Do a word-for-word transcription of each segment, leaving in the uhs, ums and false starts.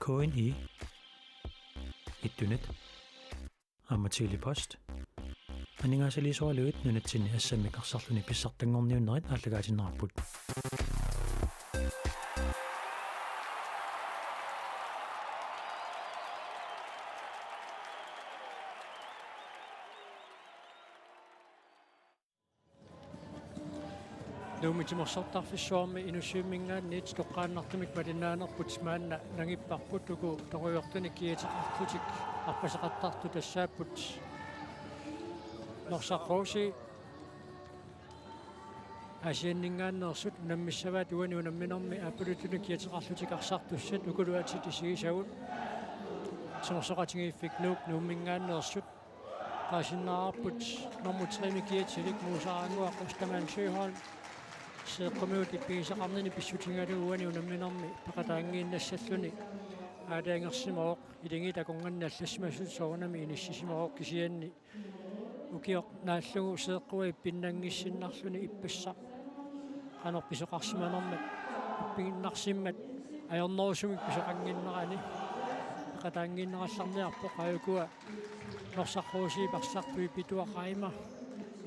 K N I, Internet, aamma Tele-Post. Aningaasaliisoraluit nunatsinni assammik arsarluni pissartanngorniunnerit aallakaatinneqarput. Nuummi timersortarfissuarmi Inussivimminngaanniit toqqaannartumik malinnaanerput maanna nangipparput. Uku tungujortunik kiateqarlutik arpasaqattaartut tassaapput Norsaq H C, Aasianninngaanneersut, unammissavaat uani unamminermi aappaluttunik kiateqarlutik arsartussat. Ukulu atit isigisagut: Timersoqatigiiffik Nuuk Nuumminngaanneersut, qaasinnaavarput normu tre-mi kiatilik Muusaraannguaq Ostermann Søholm, Seeqqumiut ippigisaqarnini pissutigalugu uani unamminermi peqataanngiinnassalluni aalajangersimavoq. Iligiit akornanni allassimasut soorunami inissisimavoq, kisianni ukioq naallugu Seeqqua ippinnanngissinnarluni ippassaq qanoq pisoqarsimanermat ippinnarsimmat ajornerusumik pisoqannginnerani peqataanngiinnerallarniarpoq. Aa, ukua Norsaq H C-p arsartui Pituaq Reimer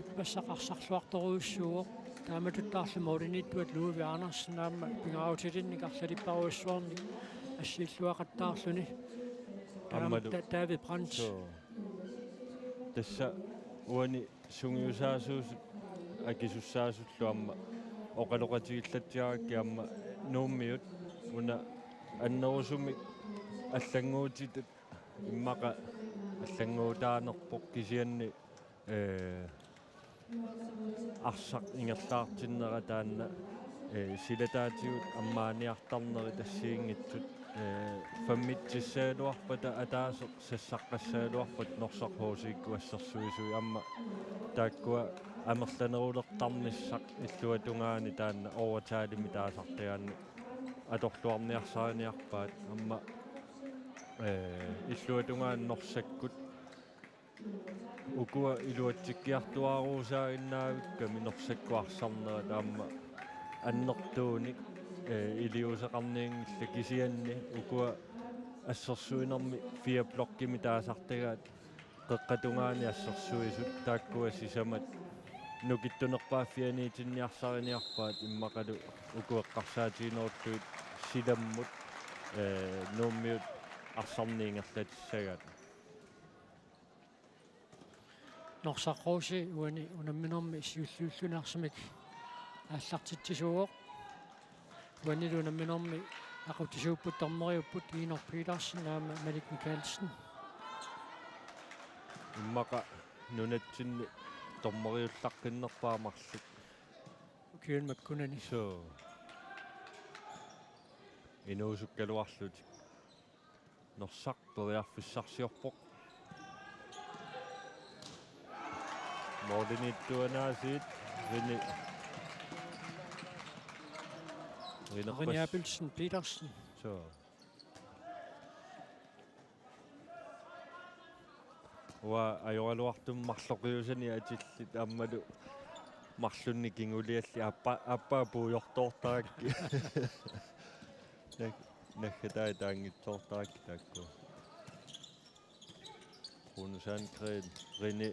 ippassaq arsarluartorujussuuvoq. Taamatuttaarlu målimiittuat Ludvig Andersen aamma pingaarutilinnik arlalipparujussuarnik assiilluaqattaarluni. Taama Aammalu. Da-, David Brandt. Suu. Tassa uani sungiusaasuusut akisussaasullu aamma oqaloqatigillatsiarakkit aamma Nuummiut una annerusumik allannguutitut immaqa allannguutaanerpoq, kisianni, ee, arsaq ingerlaartinnera taanna, ee, silataatigut ammaaniartarnerit assigiinngitsut, ee, femitsissagaluarpata ataaseq sassaqqassagaluarpat Norsaq H C-kkut assersuisui aamma taakkua amerlanerulertarnissaq illuatungaani taanna overtalimik taasartagaanni atorluarniarsariniarpaat aamma, ee, illuatungaani Norsakkut ukua iluatsikkiartuaaruusaaginnaavikkami Norsakkut arsarnerat aamma annertuunik, ee, iliuuseqarnianngillat, kisianni ukua assersuinermi fire blokkimik taasartagaat qeqqata tungaani assersuisut taakkua sisamat nukittunerpaaffianiitinniarsariniarpaat immaqalu uku eqqarsaatiginerullugit silammut, ee, Nuummiut arsarneq ingerlatissagaat. Norsaq H C uani unamminermi siulliulluni arsamik aallartitsisuuvoq. Uanilu unamminermi aqutsisuupput dommeriupput Inok Petersen aamma Malik Mikaelsen. Immaqa nunatsinni dommeriullaqqinnerpaat marluk. Ukiuni makkunani. Suu. Inuusukkaluarlutik. Norsaq periarfissarsiorpoq. Målimiittuunaasiit Rene. Rene Rene Abelsen Petersen. Suu. Uanga ajoraluartumik marloqiusanik atillit aammalu marlunnik kinguliallit appa, appa puujortoortarakkit. Nag-, naggatai taanngitsoortarakkit taakku. Rune Sandgren, Rene.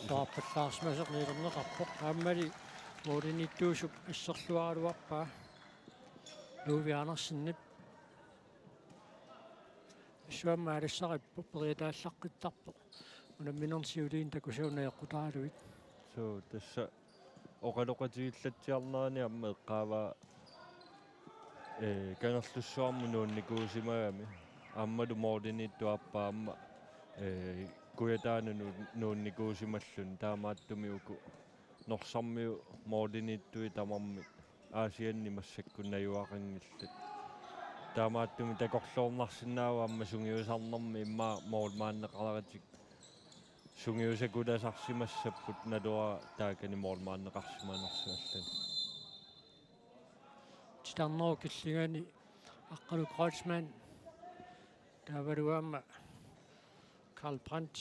Soorpallaarsimasoq niilerneqarpoq. Aammali målimiittuusup asserluaraluarpaa Ludvig Andersenip. Assut aamma aallarippoq, periataallaqqittarpoq. Unamminermi siuliini takussagunik eqqutaralugit. Suu, tassa oqaloqatigillatsiarnerani aamma eqqaavaa, ee, Kangerlussuarmut nuunnikuusimagami. Aammalu målimiittup aappaa aamma, ee, Kujataanut nu-, nuunnikuusimalluni, taamaattumik uku Norsarmiut målimiittui tamarmik Aasianni massakkut najugaqanngillat. Taamaattumik takorloornarsinnaavoq aamma sungiusarnermi immaqa målmandeqaratik sungiusakulaarsimassapput, naluara taakani målmandeqarsimanersoq allani. Titarnerup killingani Aqqalu Kreutzmann. Taavalu aamma Karl Brandt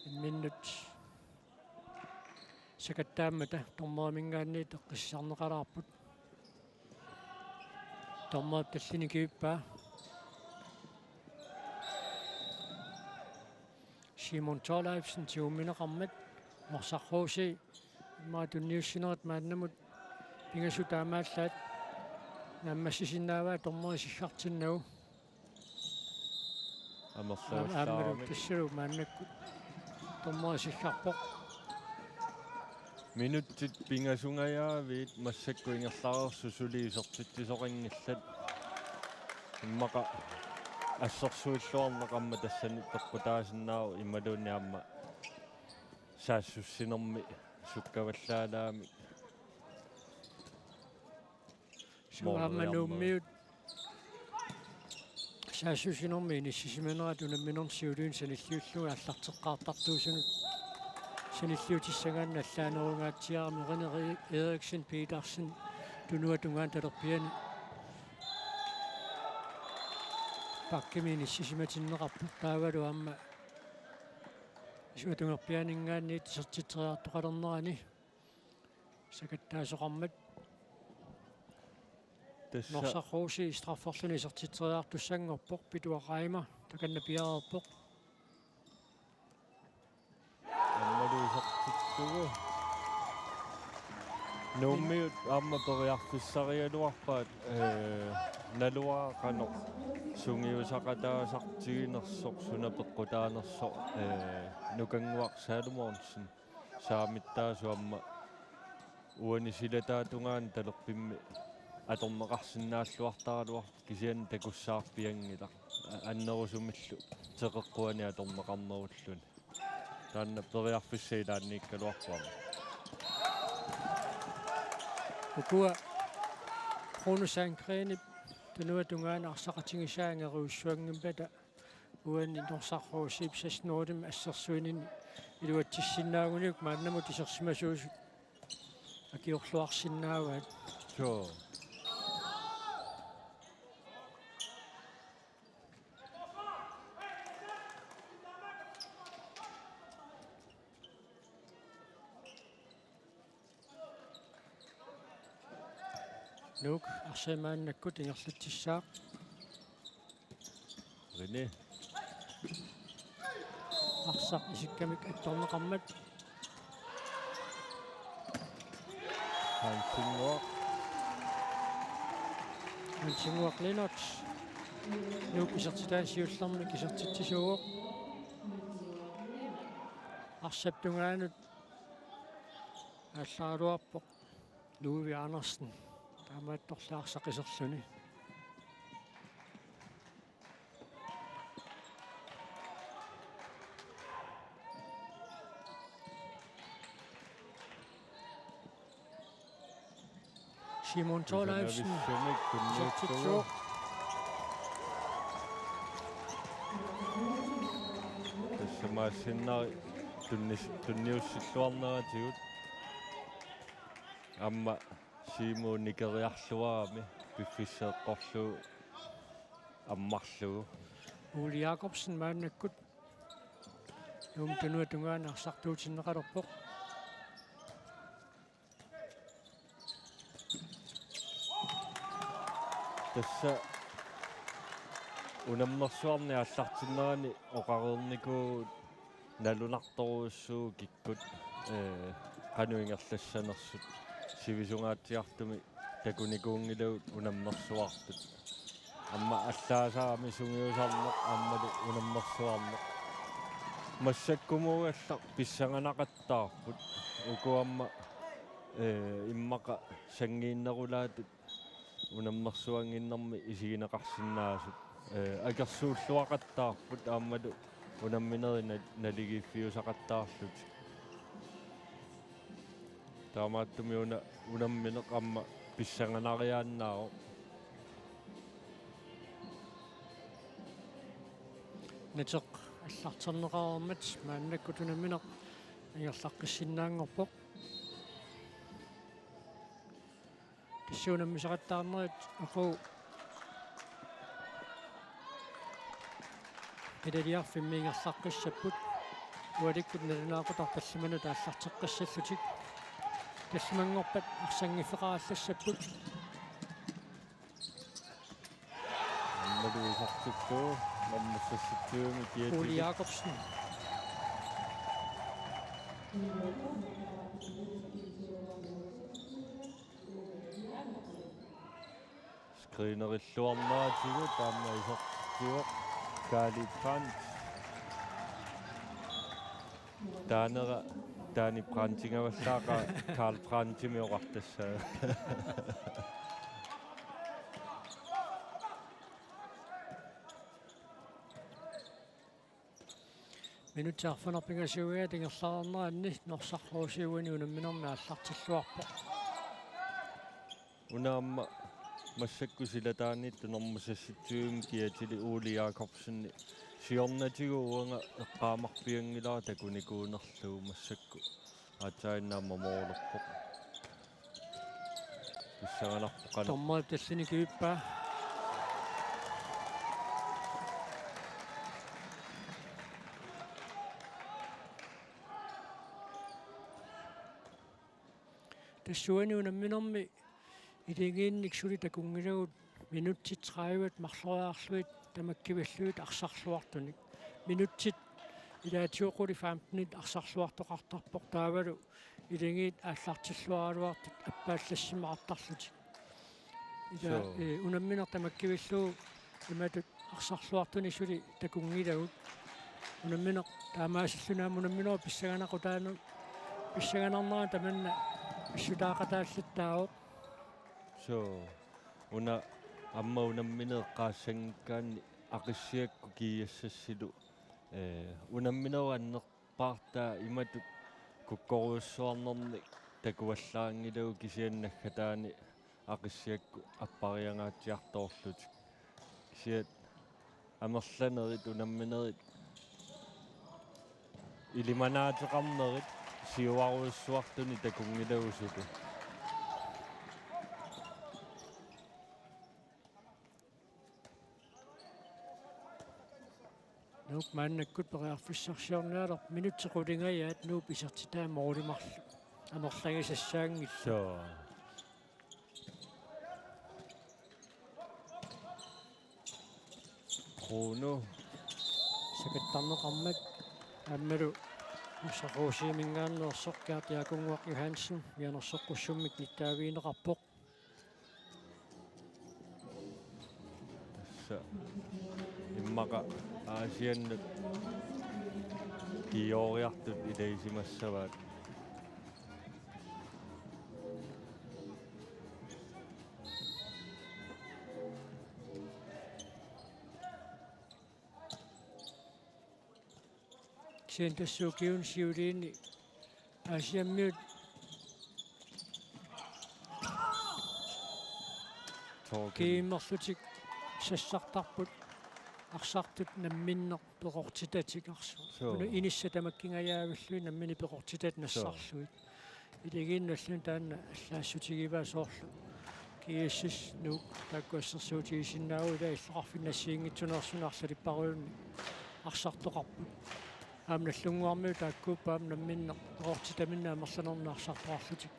imminnut sakattaammata dommeriminngaanniit eqqissisarneqalaarput. Dommerip tallimat kivippaa. Simon Thorleifsen tigummineqarmat, Norsaq H C immaqa tunniussinerit maannamut pingasut taamaallaat naammassisinnaavaat dommerit siggartinnagu. Amerlavallaarami. Aammalu tassalu maannakkut dommeri siggarpoq. Minutsit pingasungajaaviit massakkut ingerlareersut suli isertitsisoqanngillat. Immaqa assersuilluarneq aamma tassani peqqutaasinnaavoq imaluunniit aamma saassussinermi sukkavallaalaamik. Suu, aamma mooreriarnerit. Nuummiut saassussinermi inissisimanerat unamminermi siuliini sanilliullugit aallarteqqaartartuusunut sanilliutissagaanni allaanerungaatsiarami René Eriksen Petersen tunuata tungaanut talerpiani bakkimi inissisimatinneqarpoq, taavalu aamma isuatungerpiaaninngaanniit isertitseriartoqalernerani sakattaasoqarmat. Tassa Norsaq H C strafferluni isertitseriartussanngorpoq, Pituaq Reimer takanna piareerpoq. Aammalu isertittugu. Nuummiut aamma periarfissarigaluarpaat, ee, naluara qanoq sungiusaqataasartiginersoq, suna peqqutaanersoq, ee, Nukannguaq Salomonsen. Saamittaasut aamma uani silataata tungaanut talerpimmi atorneqarsinnaalluartaraluarpoq, kisianni takussaarpianngilaq. A-, annerusumillu teqeqquani atorneqarnerulluni. Taanna periarfissaq ilaanniikkaluarpoq aamma. Ukua Bruno Sandgrenip tunuata tungaanut arsaqatigisaa angerujussuanngimmata uani Norsaq H C-p seksten-nuulimik assersuinini iluatsissinnaaguniuk maannamut isersimasuusut akiorluarsinnaavaat. Suu. Nuuk arsaq maannakkut ingerlatsissaaq. René. Arsaq isikkamik attorneqarmat. Hansinnguaq. Hansinnguaq Lennert. Nuuk isertitaasa siullermik isertitsisuuvoq. Arsap tungaanut aallaraluarpoq Louis Andersen. Taamaattorli arsaq iserluni. Simon Thorleifsen. Kusanavissumik tunniuttugu. Isertitsivoq. Tassa maassinnaavoq tunnis-, tunniussilluarneratigut. Aamma Simon nikeriarluarami piffissaq eqqorlugu ammarlugu. Ole Jakobsen maannakkut Nuummi tunuata tungaanut arsartuutinneqalerpoq. Tassa unammersuarneq aallartinnerani oqareernikuuvugut nalunartorujussuuvoq kikkut, ee, qanoq ingerlassanersut, sivisungaatsiartumik takunikuunngilagut unammersuartut. Aamma allaasarami sungiusarneq aammalu unammersuarneq. Massakkumut uagut allat pissanganaqattaarput. Uku aamma, ee, immaqa sanngiinnerulaatut unammersuannginnermi isigineqarsinnaasut. Ee, akersuulluaqattaarput aammalu unamminerit na-, naligiiffiusaqattaarlutik. Taamaattumik una unammineq aamma pissanganariaannaavoq. Nateq allarterneqareermat maannakkut unammineq ingerlaqqissinnaanngorpoq. Tassa unammisaqattaarnerit aqagu qilaliarfimmi ingerlaqqissapput. Ualikkut nalunaaqutaq tallimanut aallarteqqissallutik. Tallimanngorpat arsanngiffeqarallassapput. Aammalu isertittugu, nummer seksogtyve-mi kiatillit. Ole Jakobsen. Screenerilluarneratigut taanna isertitsivoq Kaali Brandt. Taanera Taani Brandtingavallaaqaaq Karl Brandtimik oqartassaaq. Minutsit arfineq-pingasuugaat ingerlareerneranni Norsaq H C uani unamminermi aallartilluarpoq. Una aamma massakkut silataaniittoq nummer seksogtyve kiatili Ole Jakobsen siornatigut uanga eqqaamarpianngilara takunikuunerlugu massakkut. Aatsaannguaq aamma moolerpoq. Pissanganarpoq qanoq. Dommerip tallini kivippaa. Tassuuna unamminermi iligiinnik suli takunngilagut minutsit tredive marloriarlugit tamakkivillugit arsarluartunik. Minutsit ilaatigut quli femtenit arsarluartoqartarpoq taavalu iligiit aallartilluaraluartut appaallassimaqartarlutik. Ila, Suu. eh, unammineq tamakkivillugu imatut arsarluartunik suli takunngilagut. Unammineq taamaasilluni aamma unamminerup pissanganaqutaanut pissanganarnera tamanna pissutaaqataallattaavoq. Suu. Una aamma unammineq eqqaassanngikkaanni Aqissiakkut G S S-ilu, eh, unamminerup annerpaartaa imatut kukkorujussuarnernik takuallaanngilagut kisianni naggataani Aqissiakkut appariangaatsiartoorlutik. Kisianni amerlanerit unamminerit ilimanaateqarnerit siuarujussuartunik takunngilagut suli. Nuuk maannakkut periarfissarsiornialerpoq minutsit qulingajaat Nuup isertitaa moorimarlu amerlagisassaanngillat. Suu. Bruno. Sakattarneqarmat aammalu Norsaq H C-minngaanneersoq Gert Jaakunnguaq Johansen mianersoqqussummik nittaavigineqarpoq. Tassa immaqa Aasiannut kiioriartut ilagisimassavaat. Kisianni tassa ukiuni siuliini Aasiammiut Torgil. Kiimmerlutik sassartarput arsartut namminneq peqortitatik arsu. Suu. Una inissat tamakkingajaavillutik nammineq peqortitatik Suu. Nassarlugit. Iligiinnarluni taanna allaassutigivaat soorlu G S S Nuuk taakku assersuutigisinnaavugut ilaa illoqarfinni assigiinngitsuneersuni arlalipparujunnik arsartoqarput. Aamma Nagdlunguarmiut taakkuupput aamma namminneq peqortitaminnik amerlanernik arsartoqarlutik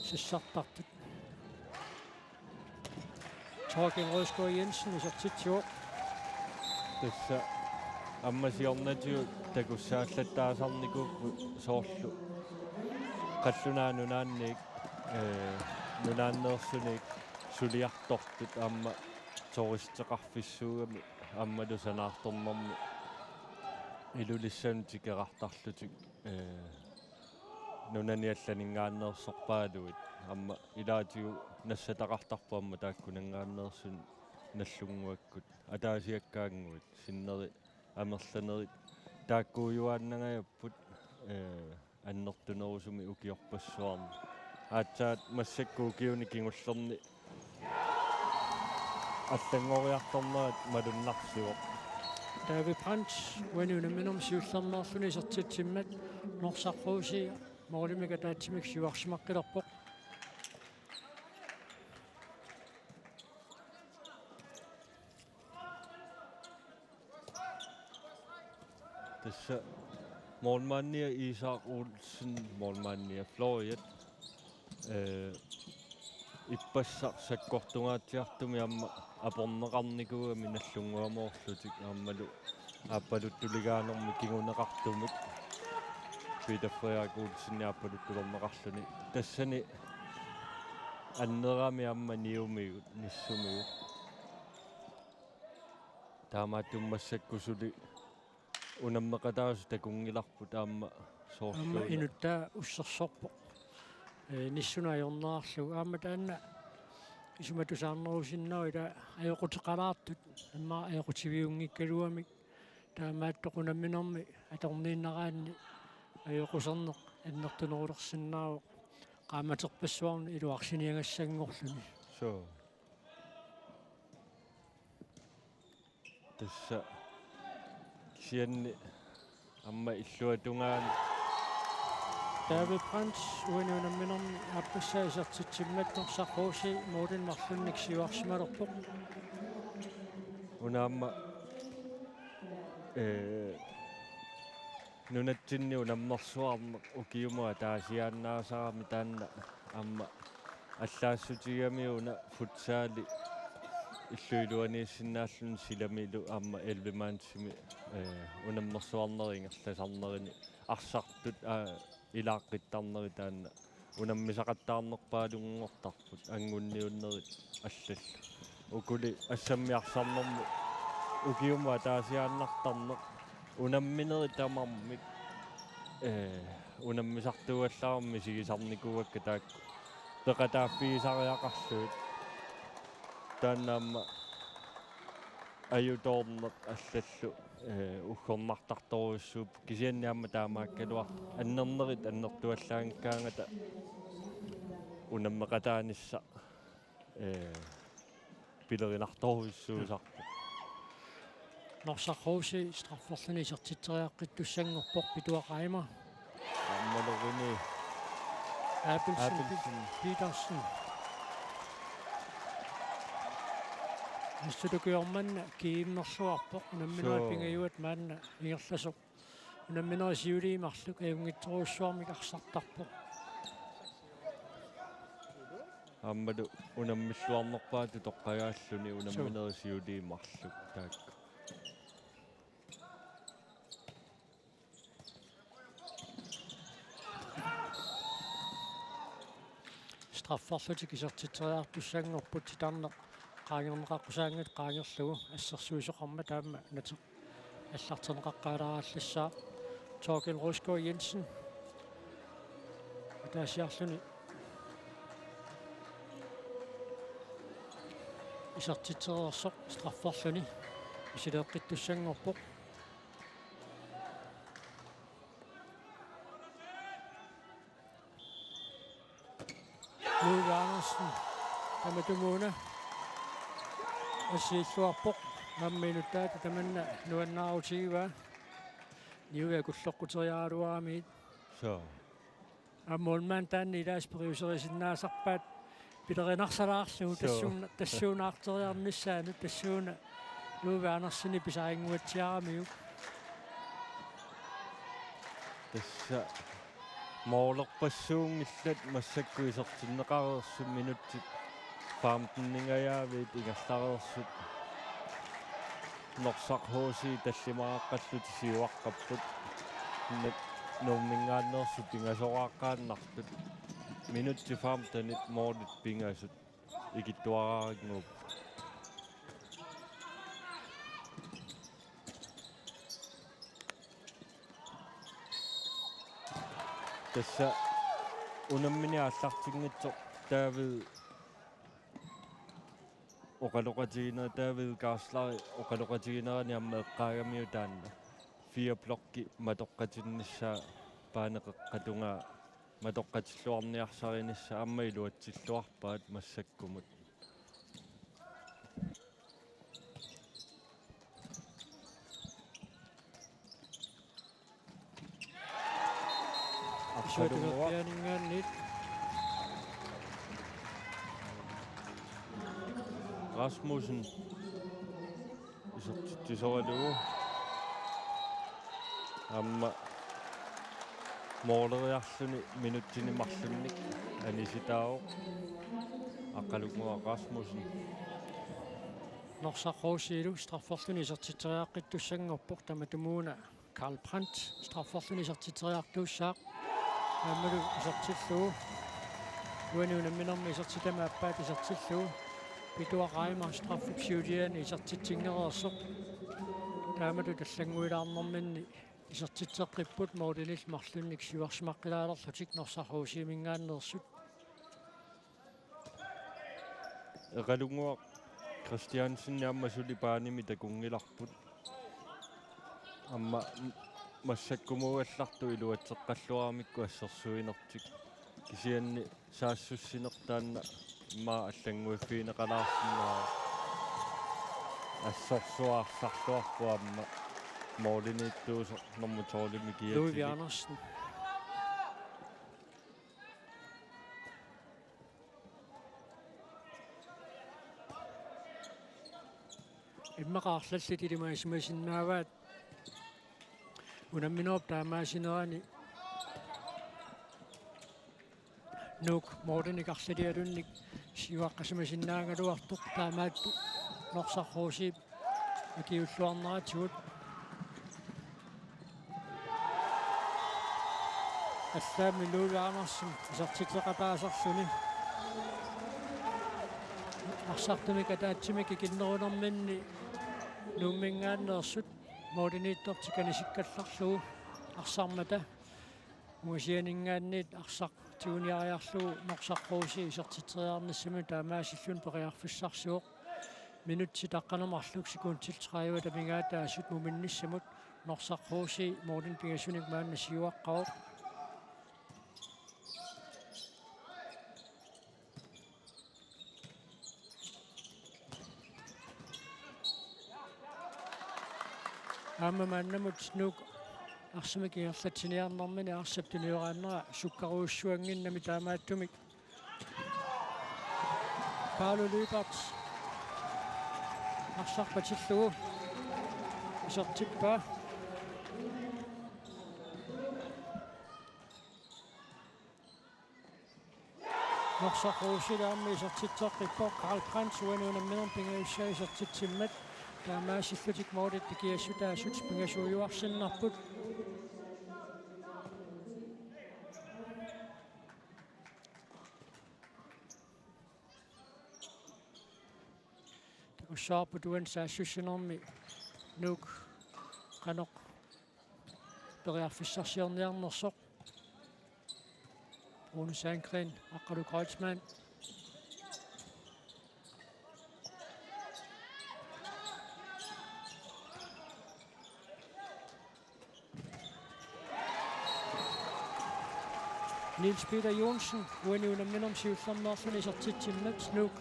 sassartartut. Torkild Rødskov Jensen isertitsivoq. Tassa aamma siornatigut takussaallattaasarnikuupput soorlu qallunaat nunaanniit, eh, nunaanneersuniit suliartortut aamma turisteqarfissuugami aammalu sanaartornermi Ilulissanut tikerartarlutik, eh, nunani allaninngaanneersorpaaluit aamma ilaatigut nassataqartarpoq aamma taakkunanngaanneersoq Nagdlunguakkut ataasiakkaannguit sinneri amerlanerit taakkuujuaannangajapput, eh, annertunerusumik ukiorpassuarni. Aatsaat massakkut ukiuni kingullerni allanngoriartornerat malunnarsivoq. David Brandt uani unamminermi siullermeerluni isertitsimmat Norsaq H C moolimik ataatsimik siuarsimaqqilerpoq. Tassa målmandia Isak Olsen, målmandia Floriat, eh, ippassaq sakkortungaatsiartumik aamma aporneqarnikuugami Nagdlunguamoorlutik aammalu aappaluttuligaanermik kinguneqartumik. Peter Frederik Olsen aappaluttulerneqarluni. Tassani annerami aamma niumigut, nissumigut. Taamaattumik massakkut suli unammeqataasut takunngilarput aamma soorlu. Aamma inuttaa ussersorpoq. Ee, nissunut ajornerarlugu. Aamma taanna isumatusaarnerusinnaavoq ila ajoquteqalaartut. Aamma ajoqutiviunngikkaluamik. Taamaattoq unamminermi atorniinnaraanni ajoquserneq annertunerulersinnaavoq. Qaammaterpassuarni iluarsiniagassanngorluni. Suu. Tassa kisianni aamma illuatungaani. David Brandt uani unamminermi aappassaa isertitsimmat Norsaq H C målinik marlunnik siuarsimalerpoq. Una aamma, ee, nunatsinni unammersuarneq ukiumut ataasiaannaasarami taanna aamma allaassutigigamiguna futsali illup iluaniissinnaalluni silamilu aamma elleve mandsimi, ee, unammersuarnerit ingerlasarnerini arsartut, aa, ilaaqqittarnerit taanna unammisaqattaarnerpaalunngortarput angunniunnerit allallu. Ukuli assammi arsarnermi ukiumut ataasiaannartarneq unamminerit tamarmik, ee, unammisartuugallarami misigisarnikuuakka taakku peqataaffigisariaqarlugit. Taanna aamma ajutoorneq allallu, ee, uggornartartorujussuupput kisianni aamma taamaakkaluartoq annernerit annertuallaanngikkaangata unammeqataanissaq, ee, pilerinartorujussuusarpoq. Norsaq H C strafferluni isertitseriaqqittussanngorpoq Pituaq Reimer. Aammaloruni Abelsen. Abelsen. Petersen. Assut ukioq manna kiimmerluarpoq unamminerit. Suu. Pingajuat maanna ingerlasoq. Unamminerit siuliit marluk ajunngitsorujussuarmik arsartarpoq. Aammalu unammilluarnerpaatut toqqagaalluni unamminerit. Suu. Siuliit marluk taakku. Strafferlutik isertitseriartussanngorput titarneq qaangerneqaqqusaanngitsoq qaangerlugu assersuisoqarmat aamma nateq allarterneqaqqaalaarallassaaq. Torkild Rosgaard Jensen ataasiarluni isertitsereersoq strafferluni misileeqqittussanngorpoq. Ludvig Andersen tamatumuuna assiilluarpoq. Aamma inuttaata tamanna nuannaarutigivaa. Niuertoqqutteriaraluaramiit. Suu. Aamma målmandit taanna ilaasa periuserisinnaasarpaat pilerinarsaalaarlugu. Suu. Tassuuna, tassuunaarteriarnissaanut tassuuna Ludvig Andersenip pisarinnguatsiaramiuk. Tassa målerpassuunngillat massakkut isertinneqareersut minutsit femten-ingajaaviit ingerlareersut. Norsaq H C tallimaraqqallutik siuaqqapput. Nu-, Nuumminngaanneersut pingasoraaqqaannartut. Minutsit femtenit målit pingasut ikittuaraannguupput. Tassa unammineq aallartinngitsoq David oqaloqatiginera-, David Geisler oqaloqatiginerani aamma eqqaagamiuk taanna. Fire blokki matoqqatinnissaa paaneqeqqatungaa matoqqatilluarniarsarinissaa aamma iluatsilluarpaat massakkumut. Aqalunguaq. Suatugapianingaanniit. Rasmussen. Isertitsisoralugu. Aamma måleriarluni minutsini marlunnik anisitaavoq Aqalunguaq Rasmussen. Norsaq H C-lu strafferluni isertitseriaqqittussanngorpoq tamatumuuna. Karl Brandt strafferluni isertitseriartuussaaq. Aammalu isertillugu. Uani unamminermi isertitami aappaata isertillugu. Pituaq Reimer straffip siuliani isertitsinngereersoq. Taamatut allannguilaarnerminni isertitseqqipput målinillu marlunnik siuarsimaqqilaalerlutik Norsaq H C-minngaanneersut. Eqalunguaq Christiansen aamma suli baanimi takunngilarput. Aamma m-, massakkumuugallartoq iluatseqqalluaramikku assersuinertik. Kisianni saassussineq taanna immaqa allannguiffigineqalaarsinnaavoq. Assersuarsarluarpoq aamma måliniittuusoq nummer tolvimi Ludvig kiatili. Andersen. Immaqa arlallit ilimagisimasinnaavaat unamminerup taamaasinerani. Nuuk målinik arlalialunnik siuaqqasimasinnaagaluartoq taamaattoq Norsaq H C-p akiuulluarneratigut. Allaammi Ludvig Andersen isertitseqataasarluni. Arsartumik ataatsimik ikinnerunerminni Nuumminngaanneersut måliniittoq tikanisikkallarlugu arsarmata. Ungasianinngaanniit arsaq tiguniariarlugu Norsaq H C isertitseriarnissamut taamaasilluni periarfissarsivoq. Minutsit aqqaneq marluk sekundit tredive amigaataasut muminnissamut Norsaq H C målinik pingasunik maanna siuaqqavoq. Aamma maannamut Nuuk arsamik ingerlatsiniarnermini arsap tunioraannera sukkarujussuannginnami taamaattumik. Paolo Lyberth arsaq patillugu isertippaa. Norsaq H C-lu aamma isertitseqqippoq, Karl Brandt uani unamminermi pingajussaa isertitsimmat. Taamaasillutik målit ikiassutaasut pingasuujuarsinnarput. Takussavarput uani saassussinermi Nuuk qanoq periarfissarsiorniarnersoq. Rune Sandgren, Aqqalu Kreutzmann. Niels Peter Johnsen, uani unamminermi siullermeerluni isertitsimmat, Nuuk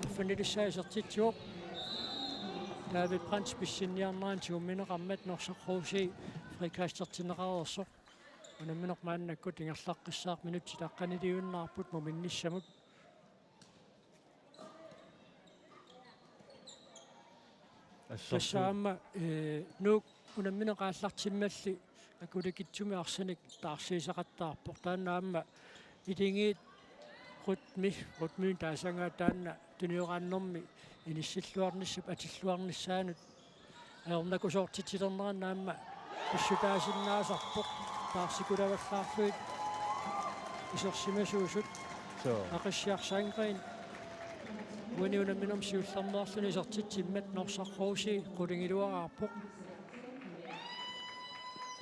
arfinilissaa isertitsivoq. David Brandt pissinniarnerani tigummineqarmat Norsaq H C frikastertinneqareersoq. Unammineq maannakkut ingerlaqqissaaq, minutsit aqqaniliunnaarput muminnissamut. Assorsuaq. Tassa aamma, eh, Nuuk unammineq aallartimmalli akulikitsumik arsanik taarsiisaqattaarpoq. Taanna aamma iligiit rytmi, rytmiunik taasangaa taanna tunioraannermi inissilluarnissap atilluarnissaanut ajornakusoortitsilerneranni aamma pissutaasinnaasarpoq, taarsikulavallaarlugit isersimasuusut. Suu. Aqissiaq Sandgren uani unamminermi siullermeerluni isertitsimmat Norsaq H C qulingiluaraarpoq.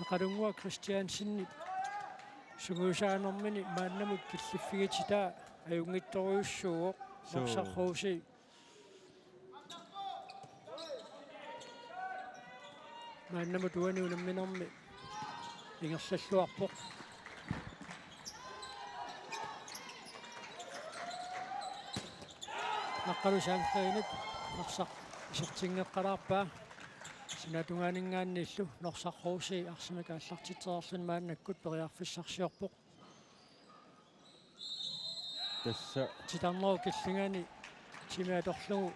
Eqalunnguaq Christiansenip sungiusaanermini maannamut killiffigititaa ajunngitsorujussuuvoq. Suu. Norsaq H C maannamut uani unamminermi ingerlalluarpoq. Aqqalu Sandgrenip arsaq isertinngeqqalaarpaa. Sinaatungaaninngaanniillu Norsaq H C arsamik aallartitsereerluni maannakkut periarfissarsiorpoq. Tassa. Titarnerup killingani timi atorlugu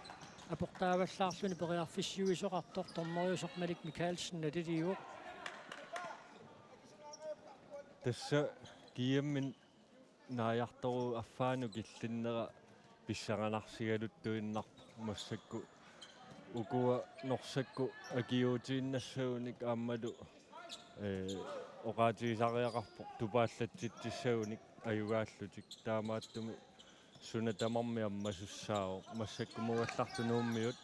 aportaavallaarluni periarfissiuisoqartoq dommeriusoq Malik Mikaelsen naliliivoq. Tassa G M-imi naajartorujussuuvoq affaanut killinnera pissanganarsigaluttuinnarpoq massakkut. Ukua Norsakkut akiuutiinnassagunik aammalu Ee, oqaatigisariaqarpoq tupaallatsitsissagunik ajugaallutik, taamaattumik suna tamarmi ammasussaavoq. Massakkumuugallartoq Nuummiut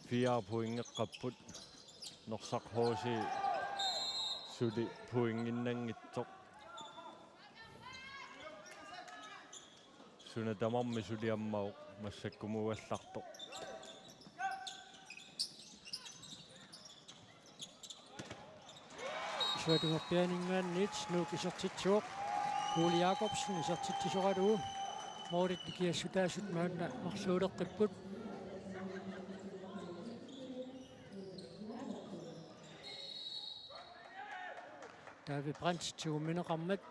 fire pointeqqapput, Norsaq H C suli pointinnanngitsoq. Suna tamarmi suli ammavoq, massakkumuugallartoq. Isuatungerpianinngaanniit Nuuk isertitsivoq. Ole Jakobsen isertitsisoralugu. Målit nikiassutaasut maanna marluuleqqipput. David Brandt tigummineqarmat.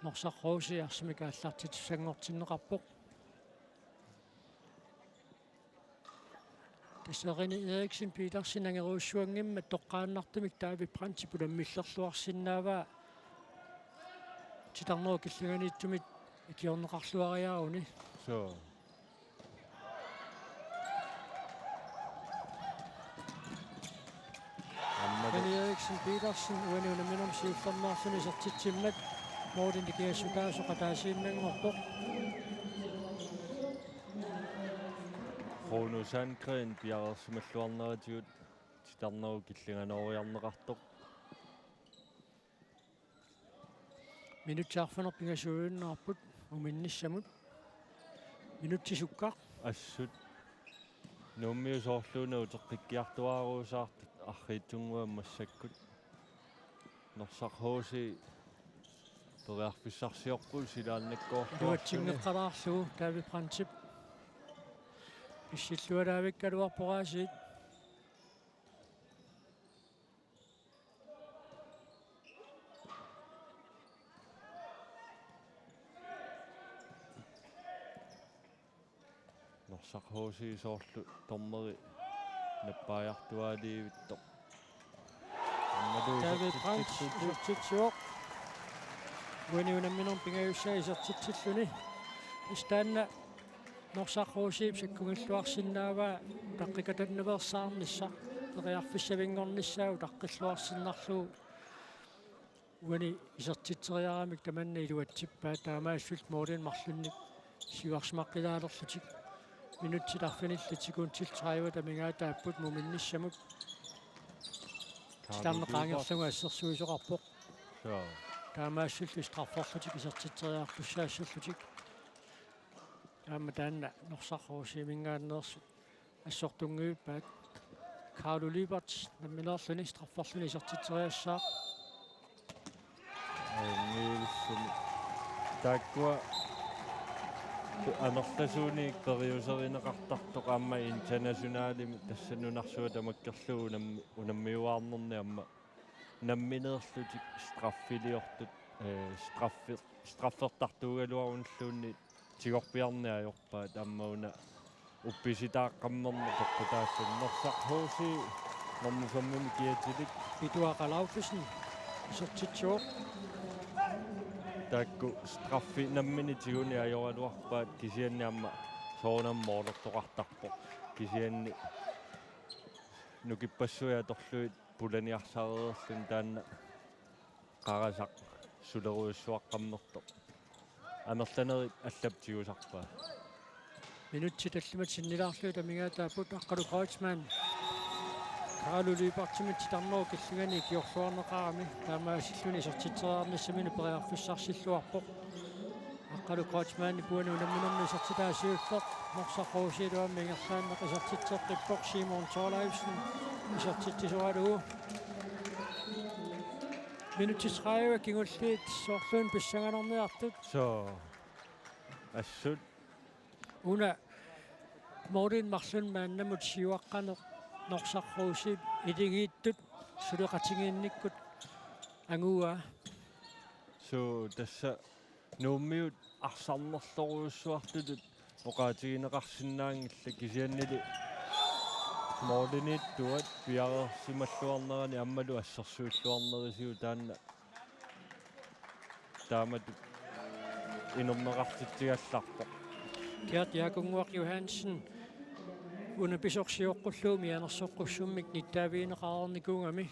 Norsaq H C arsamik aallartittussanngortinneqarpoq. Tassa René Eriksen Petersen angerussuanngimmat toqqaannartumik David Brandtip unammillerluarsinnaavaa titarnerup killinganiittumit ikiorneqarluariaruni. Suu. Aammalu René Eriksen Petersen uani unamminermi siullermeerluni isertitsimmat målit nikiassutaasoq ataasiinnanngorpoq. Rune Sandgreen piareersimalluarneratigut titarnerup killinganooriarneqartoq. Minutsit arfineq-pingasuujunnarput muminnissamut. Minutsit sukkaq. Assut. Nuummiut soorluuna uteqqikkiartuaaruusaartut arriitsunnguamik massakkut. Norsaq H C periarfissarsiorput silaannakkoorluarluni. Iluatsinngeqqalaarlugu David Brandtip. Pissillualaavikkaluarpoq aasiit. Norsaq H C soorlu dommeri nappaajartuaaliivittoq. Aammalu David Brandt isertitsissutit. Isertitsivoq. Uani unamminermi pingajussaa isertitsilluni. Tassa taanna Norsaq H C-p sakkungilluarsinnaavaa utaqqikatannaveersaarnissaq, periarfissavinngornissaa utaqqilluarsinnarlugu. Uani isertitseriaramik tamanna iluatsippaat, taamaassullu målinik marlunnik siuarsimaqqilaalerlutik. Minutsit arfinillit sekundit tredive amigaataapput muminnissamut. Titarneq qaangerlugu assersuisoqarpoq. Suu. Taamaassullu strafferlutik isertitseriartussaassallutik. Aamma taanna Norsaq H C-minngaanneersut assortunngivippaat. Carlo Lyberth nammineerluni strafferluni isertitseriassaaq. Angilissumi. Taakkua amerlasuunik periuserineqartartoq aamma internationalimi tassa nunarsuaq tamakkerlugu unammi-, unammiuaarnerni aamma nammineerlutik straffiliortut, ee, straffi-, straffertartuugaluarunilluunniit tigorpiarneq ajorpaat aamma una uppisitaaqqammerneq peqqutaalluni. Norsaq H C normu femmini kiatilik. Pituaq Alaufesen isertitsivoq. Taakku straffi nammineq tiguneq ajoraluarpaat kisianni aamma soorunami målertoqartarpoq. Kisianni nukippassuit atorlugit pulaniarsareerluni taanna qarasaq sulerujussuaqqammertoq. Amerlanerit allap tigusarpaa. Minutsit tallimat sinnilaarlugit amigaataapput Aqqalu Kreutzmann Carlo Lyberthimit titarnerup killinganiit ikiorluarneqarami, taamaasilluni isertitseriarnissaminut periarfissarsilluarpoq. Aqqalu Kreutzmannip uani unamminermi isertitaa siulleq, Norsaq H C-lu aamma ingerlaannaq isertitseqqippoq, Simon Thorleifsen isertitsisoralugu. Minutsit tredive kingulliit soorluuna pissanganarniartut. Suu. Assut. Una målinik marlunnik maannamut siuaqqaneq Norsaq H C-p iligiittut suleqatigiinnikkut anguaa. Suu, tassa Nuummiut arsarnerlorujussuartutut oqaatigineqarsinnaanngillat, kisiannili måliniittuat piareersimalluarnerani aammalu assersuilluarnerisigut taanna taamatut inerneqartitsigallarpoq. Gert Jakunnguaq Johansen Una Pisoq sioqqullugu mianersoqqussummik nittaavigineqareernikuugami.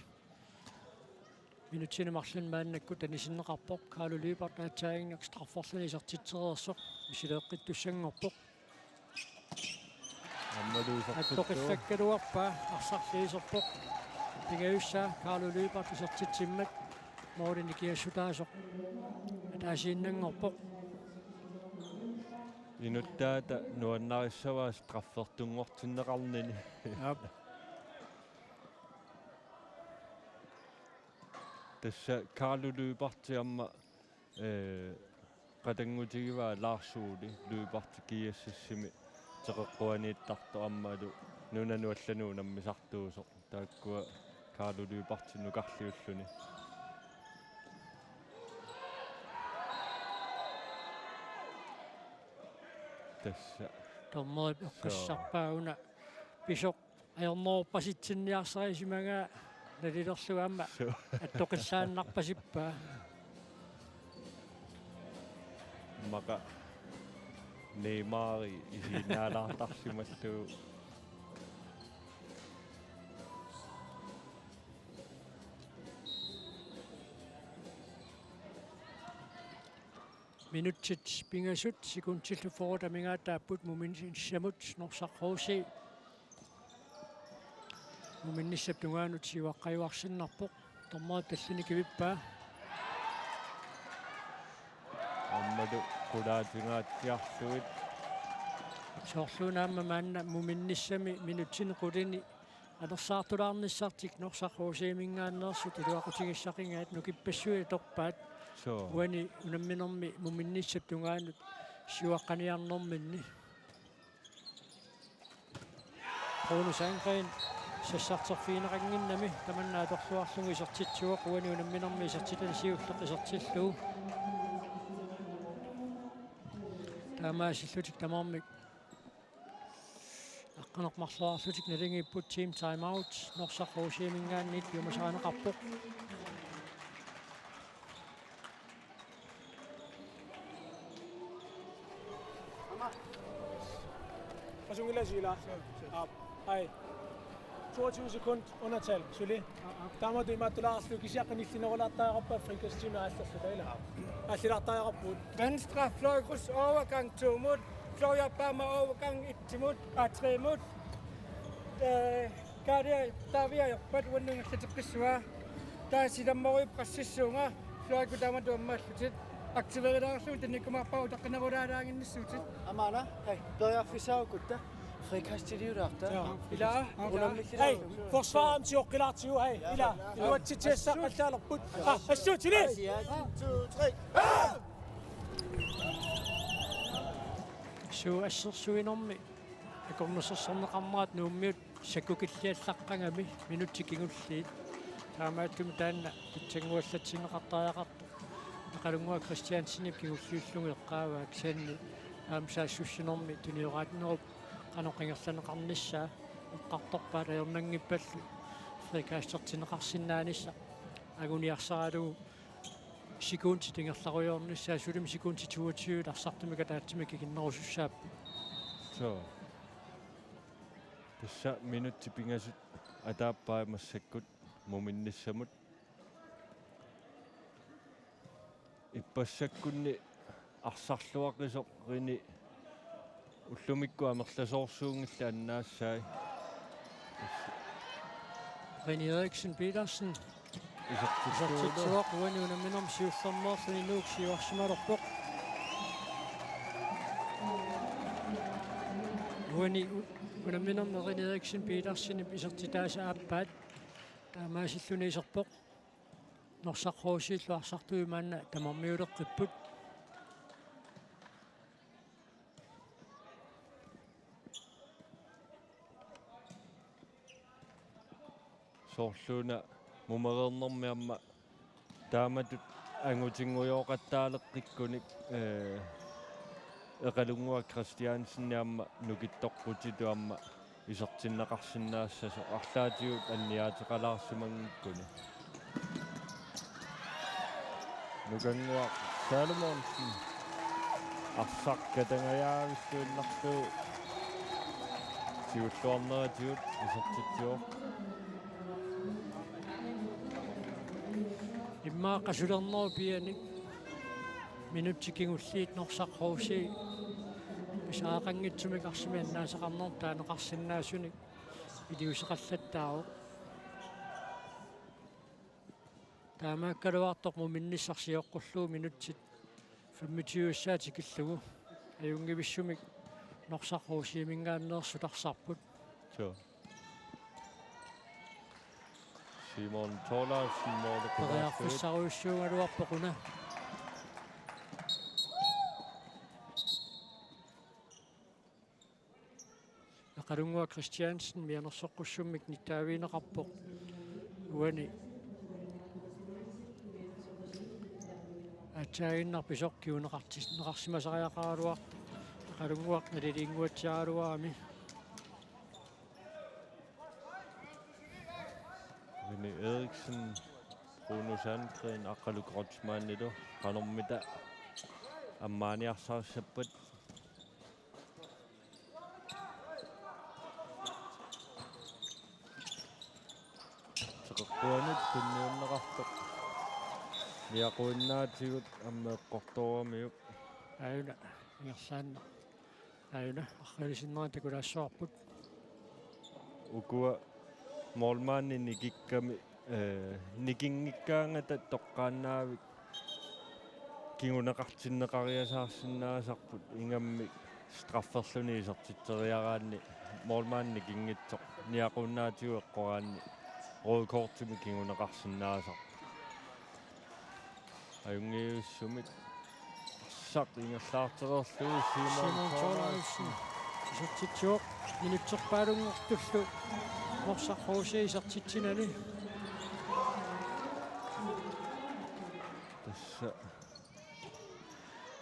Minutsini marlunni maannakkut anisinneqarpoq. Carlo Lyberth aatsaannguaq strafferluni isertitsereersoq misileeqqittussanngorpoq. Aammalu isertittuuvoq. Attoqillakkaluarpaa, arsarlu iserpoq. Pingajussaa Carlo Lyberth isertitsimmat måli nikingassutaasoq ataasiinnanngorpoq. Inuttaata nuannarissavaa straffertunngortinneqarnini. Aap. Tassa Carlo Lyberth aamma, ee, qatanngutigivaa Lars Ole Lyberth GSS-imi teqeqquaniittartoq aammalu nunanut allanut unammisartuusoq. Taakkua Carlo Lyberth nukarliulluni. Tassa. Dommerip eqqassarpaa una Pisoq ajornerorpasitsinniarsarisimagaa nalilerlugu aamma. Suu. Attoqillaannarpasippaa. Immaqa Neymari isiginnaalaartarsimallugu. Minutsit pingasut sekundillu fyrret amigaataapput muminnissamut Norsaq H C. Muminnissap tungaanut siuaqqajuarsinnarpoq. Dommerip tallini kivippaa. Aammalu qulaatingaatsiarlugit. Soorluuna aamma maanna muminnissami minutsini qulini anersaartulaarnissartik Norsaq H C-minngaanneersut iluaqutigissaqingaat nukippassuit atorpaat. Suu. Uani unamminermi muminnissap tungaanut siuaqqaniarnerminni. Bruno Sandgreen sassarterfigineqannginnami tamanna atorluarlugu isertitsivoq, uani unamminermi isertitani siulleq isertillugu. Taamaasillutik tamarmik aqqaneq-marloraarlutik naligiipput, team timeout Norsaq H C-minngaanniit piumasarineqarpoq. Qasunngilaat, Sila? Aap. Hej. Toogtyve sekund undertal, suli. Taamatut imaattulaarlugu kisianni nillinerulaartariaqarpat frikastimi aallerluta, ilaa? Aallilaartariaqarpugut. Venstre fløj kryds overgang to-mut. Fløj op bag mig overgang et-imut. Ah, tre-mut. Øh, Karia, Davia, Joppat, uannut ingerlateqqissavaa. Taava silammorujuk pressissuunga, fløjikut taamatut ammaallutit. Aktiveerilaarlugu tanikkumaarpara utaqqinnerulaarlaaginnissuutit. Amaana, hej, periarfissaagukkutta. Frikastiliulaarta. Ja. Ilaa, unammillilaarlugu. Hej, forsvarermut sioqqilaartigu, hej, ilaa. Iluatsitsiassaaqqallaalerput. Ah, assut, Sili! En, to, tre. Suu, assersuinermi akornusersorneqarnerat Nuummiut sakkukilliallaqqagami minutsit kingulliit. Taamaattumik taanna pitsannguallatsinneqartariaqartoq. Eqalunnguaq Christiansenip kingulliullugu eqqaavaa kisianni aamma saassussinermi tunioraatinerup qanoq ingerlanneqarnissaa eqqartorpaat, ajornanngippallu frikastertinneqarsinnaanissaq anguniarsaralugu sekundit ingerlarujoornissaat, sulimi sekundit toogtyve arsartumik ataatsimik ikinnerusussaapput. Suu. Tassa minutsit pingasut ataappai massakkut muminnissamut. Ippassakkunni arsarluaqisoq René ullumikkut amerlasoorsuunngillat annaassai. René Eriksen Petersen. Isertitsuuvoq. Isertitsuuvoq, uani unamminermi siullermeerluni Nuuk siuarsimalerpoq. Uani u-, unamminermi René Eriksen Petersenip isertitaasa aappaat. Taamaasilluni iserpoq. Norsaq H C-llu arsartuui maanna tamarmiuleqqipput. Soorluuna mumereernermi aamma taamatut angutinngujoqattaaleqqikkuni, ee, Eqalunnguaq Christiansen aamma nukittoqqutitut aamma isertinneqarsinnaassasoq arlaatigut anniaateqalaarsimanngikkuni. Nukannguaq Salomonsen arsaq katangajaavilluinnarlugu Siulluarneratigut isertitsivoq. Immaqa qasulernerup pianik minutsit kingulliit Norsaq H C pisariaqanngitsumik arsamik annaasaqarneq taaneqarsinnaasunik iliuuseqallattaavoq. Taamaakkaluartoq muminnissaq sioqqullugu minutsit femogtyve tikillugu. Ajunngivissumik Norsaq H C-minngaanneersut arsarput. Suu. Simon Thorleifsen måli. Periarfissarujussuugaluarpoq una. Eqalunnguaq Christiansen mianersoqqussummik nittaavigineqarpoq. Uani aatsaaginnaq pisoq kinguneqartis-, neqarsimasariaqaraluartoq. Eqalunnguaq naliliinnguatsiaraluarami. Vinny Eriksen, Bruno Sandgreen, Aqqalu Kreutzmannilu qanormita ammaaniarsarissappat. Teqeqquanut tunniunneqartoq. Niaquinnaatigut aamma eqqortooramiuk. Aajuna, ingerlaannaq. Aajuna, arriilisinnera takulaassavarput. Ukua målmandi nikikkami, eh, nikinngikkaangata toqqaannaavik kinguneqartinneqariasaarsinnaasarput, ingammik strafferluni isertitseriaraanni målmandi nikinngitsoq niaquinnaatigut eqqoraanni rødt kortimik kinguneqarsinnaasarput. Ajunngivissumik arsaq ingerlaartereerlugu Simon Simon Thorleifsen. Thorleifsen isertitsivoq minutserpaalunngortullu Norsaq H C isertitsinani. Tassa.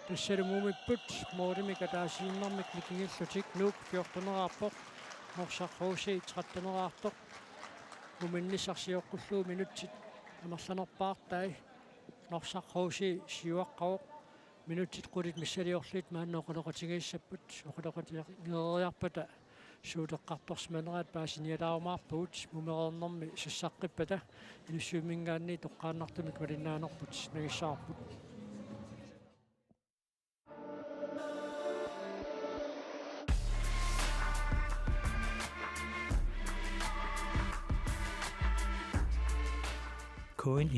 Tassalu mumipput målimik ataasiinnarmik nikingillutik. Nuuk fjorteneraarpoq, Norsaq H C tretteneraartoq. Muminnissaq sioqqullugu minutsit amerlanerpaartai Norsaq H C siuaqqavoq. Minutsit qulit missiliorlutik maanna oqaloqatigiissapput, oqaloqatigeeriarpata suut eqqartorsimaneraat paasinialaarumaarpagut, mumereernermi sassaqqippata Inussivimminngaanniit toqqaannartumik malinnaanerput nangissavarput. K N I,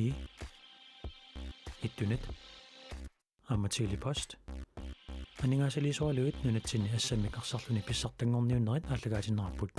Ittunet, aamma Tele-Post. Aningaasaliisoraluit nunatsinni assammik arsarluni pissartanngorniunnerit aallakaatinnarput.